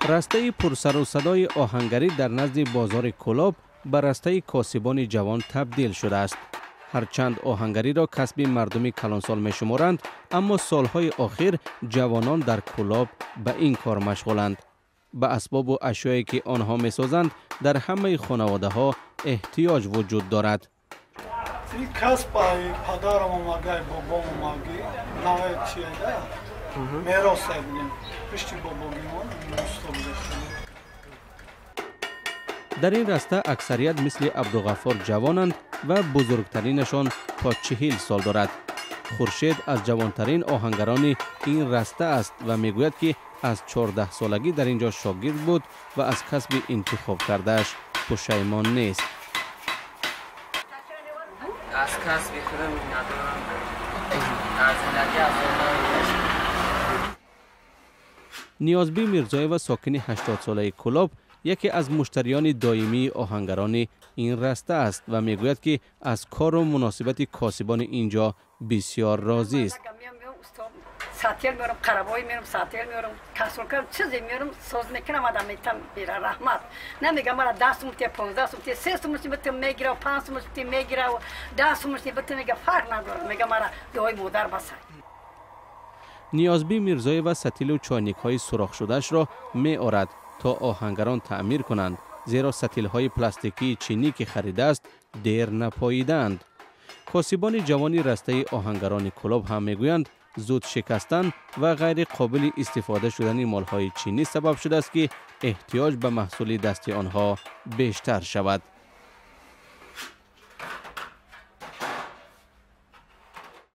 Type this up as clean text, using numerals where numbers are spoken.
Растаи пурсару садои оҳангарӣ дар назди бозори Кӯлоб ба растаи косибони ҷавон табдил шудааст. Ҳарчанд оҳангариро касби мардуми калонсол мешуморанд, аммо солҳои охир ҷавонон дар Кӯлоб ба ин кор машғуланд. Ба асбобу ашёе ки онҳо месозанд, дар ҳамаи хонаводаҳо эҳтиёҷ вуҷуд дорад. Ин касб ай падарам омагай, бобом омаги, наве чиеда, мерос бигем, пишти бобогимон усто гузашта. Дар ин раста аксарият мисли Абдуғаффор ҷавонанд ва бузургтаринашон то 40 сол дорад. Хуршед аз ҷавонтарин оҳангарони ин раста аст ва мегӯяд, ки аз 14-солагӣ дар ин ҷо шогирд буд ва аз касби интихоб кардааш пушаймон нест. Аз касби худам миннатдорам, дар зиндагӣ азоб намекашам. Ниёзбӣ Мирзоева, сокини 80-солаи Кӯлоб, яке аз муштариёни доимии оҳангарони ин раста аст ва мегӯяд, ки аз кору муносибати косибони ин ҷо бисёр розист. Сатил меорам, қарабой меорам, сатил меорам, касролка, чизе меорам, соз мекунам, адам метам бира, раҳмат намегам. Мара 10 сум те, 15 сум те, 3 сум битм мегира, 5 сум те мегира, 10 сум битм мега, фарқ надорад, мега, мара дуои модар баса. Ниёзбӣ Мирзоева сатилу чойникҳои сурохшудаашро меорад, то оҳангарон таъмир кунанд, зеро сатилҳои пластикии чинӣ, ки харидааст, дер напоидаанд. Косибони ҷавони растаи оҳангарони Кӯлоб ҳам мегӯянд, зуд шикастан ва ғайриқобили истифода шудани молҳои чинӣ сабаб шудааст, ки эҳтиёҷ ба маҳсули дасти онҳо бештар шавад.